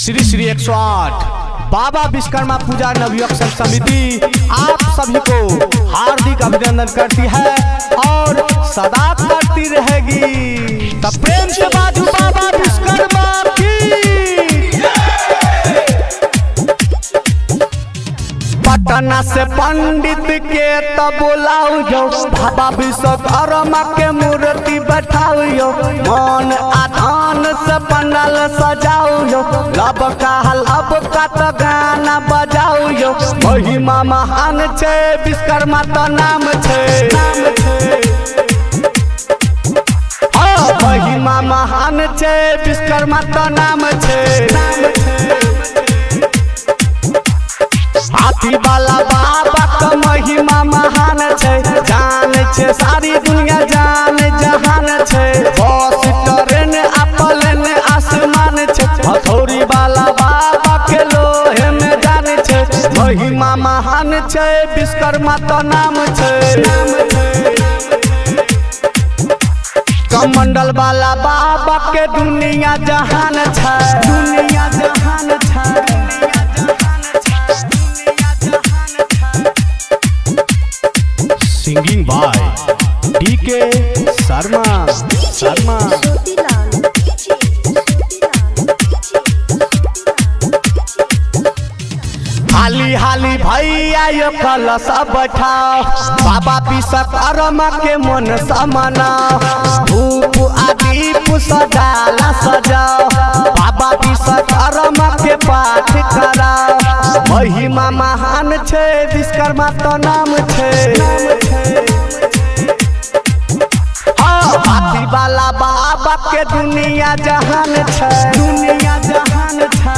श्री श्री 108 बाबा विश्वकर्मा पूजा नवयुवक संघ समिति आप सभी को हार्दिक अभिनंदन करती है और सदा करती रहेगी। तब प्रेम से बाजू बाबा विश्वकर्मा की। पटना से पंडित के तब बुलाओ जो बाबा विश्वकर्मा के मूर्ति बैठाओ यो, मन आधान से पंडाल सजाओ यो, लब का लब का तो गाना बजाओ यो। महिमा महान छे विश्वकर्मा तो नाम छे, महिमा महान छे विश्वकर्मा तो नाम छे। हाथी वाला बाबा का महिमा महान छे, जान छे सारी दुनिया जान जहान छे। बस ट्रेन आ प्लेन आसमान छे, हथौड़ी वाला बाबा के लोहे में जान छे। महिमा महान छे विश्वकर्मा तो नाम छे। कमंडल वाला बाबा के दुनिया जहान छे, दुनिया जहान छे। Singing by DK Sharma Sharma. हाली हाली भैया यो कलश बैठाओ, बाबा विश्वकर्मा के मन समनाओ। धूप आदि सजाला सजाओ, बाबा विश्वकर्मा के पाठ कराओ। महिमा महान छे विश्वकर्मा तो नाम छे। हाथी वाला बाबा के दुनिया जहान छे, दुनिया जहान छे।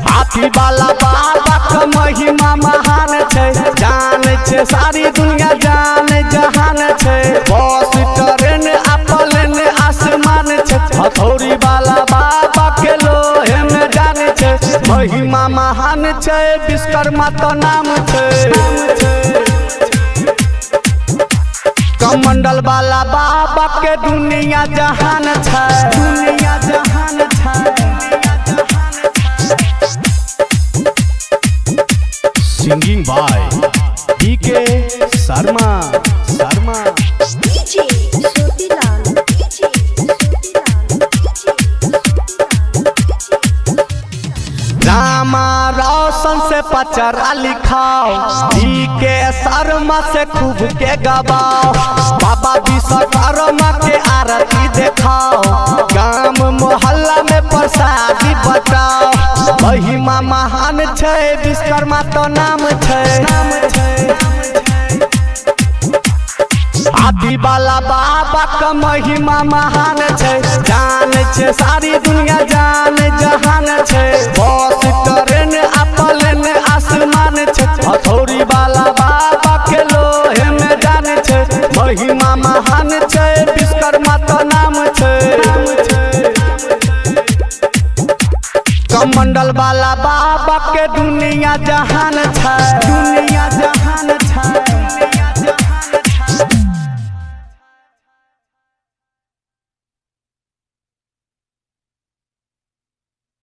हाथी वाला बाबा के महिमा महान छे, जान छे सारी दुनिया जान जहान छे। बस ट्रेन आ प्लेन आसमान छे, हथौड़ी वाला बाबा के लोहे में जान छे। महिमा महान छे विश्वकर्मा तो नाम छे। कमंडल वाला बाबा के दुनिया जहान छे, दुनिया जहान छे। Singing by DK Sharma Sharma. Rama Roshan से पचरा लिखाओ, डीके शर्मा से खूब के गवाओ। बाबा विश्वकर्मा के आरती देखाओ, गांव मोहल्ला में प्रसादी बटाओ। महिमा महान छे विश्वकर्मा तो नाम छे। हाथी वाला बाबा का महिमा महान छे, जान छे सारी दुनिया जान जहान छे। बस ट्रेन आ प्लेन आसमान छे, हथौड़ी वाला बाबा के लोहे में जान छे। महिमा महान छे विश्वकर्मा तो नाम छे। कमंडल वाला बाबा के दुनिया जहान छे, दुनिया जहान छे।